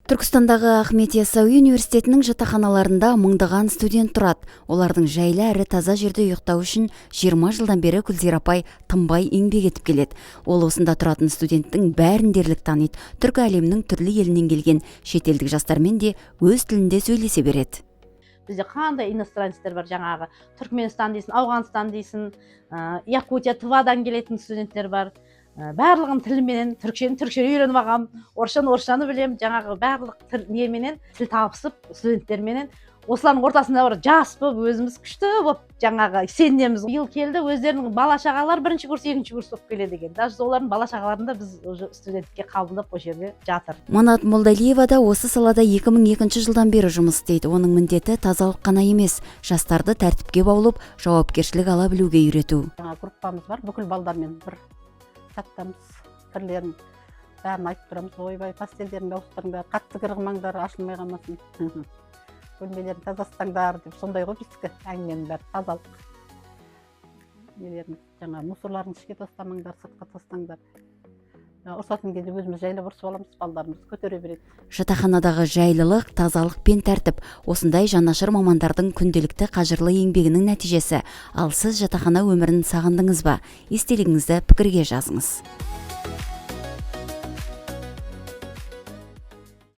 Түркістандағы Ахмет Яссауи университетінің жатақханаларында мыңдаған студент тұрады. Олардың жайлы әрі таза жерде ұйықтау үшін 20 жылдан бері Күлзира апай тынбай еңбек етіп келеді. Ол осында тұратын студенттің бәрін дерлік таниды. Түркі әлемінің түрлі елінен келген шетелдік жастармен де өз тілінде сөйлесе береді. Бізде қандай иностранецтер бар: жаңағы Түркменстан дейсің, Ауғанстан дейсің, Якутия, Тывадан келетін студенттер бар. Барлығының тіліменен, түрікшені түрікше үйреніп алғанмын, орысшаны орысшаны білемін. Жаңағы барлық тіл неменен тіл табысып, студенттерменен, осылардың ортасында бір жас болып, өзіміз күшті болып жаңағы сенеміз. Биыл келді, өздерінің бала шағалары бірінші курс, екінші курс болып келеді екен. Даже олардың бала шағаларын да біз уже студентке қабылдап, осы жерде жатыр. Манат Молдалиева да осы салада 2002 жылдан бері жұмыс істейді. Оның міндеті тазалық қана емес, жастарды тәртіпке баулып, жауапкершілік ала білуге үйрету. Жаңа группамыз бар, бүкіл балдармен бір чаттамыз. Пікірлерін бәрін айтып тұрамыз: «Ойбай, постельдеріңді ауыстырыңдар, қатты кір қылмаңдар, ашылмай қалмасын, бөлмелерін таза ұстаңдар», – деп. Сондай ғой біздікі әңгіменің бәрі, тазалық нелерін, жаңағы мусорларын ішке тастамаңдар, сыртқа тастаңдар. Жаңа ұрысатын кезде өзіміз жайлап ұрысып аламыз, балдарымыз көтере береді. Жатақханадағы жайлылық, тазалық пен тәртіп – осындай жанашыр мамандардың күнделікті қажырлы еңбегінің нәтижесі. Ал сіз жатақхана өмірін сағындыңыз ба? Естелігіңізді пікірге жазыңыз.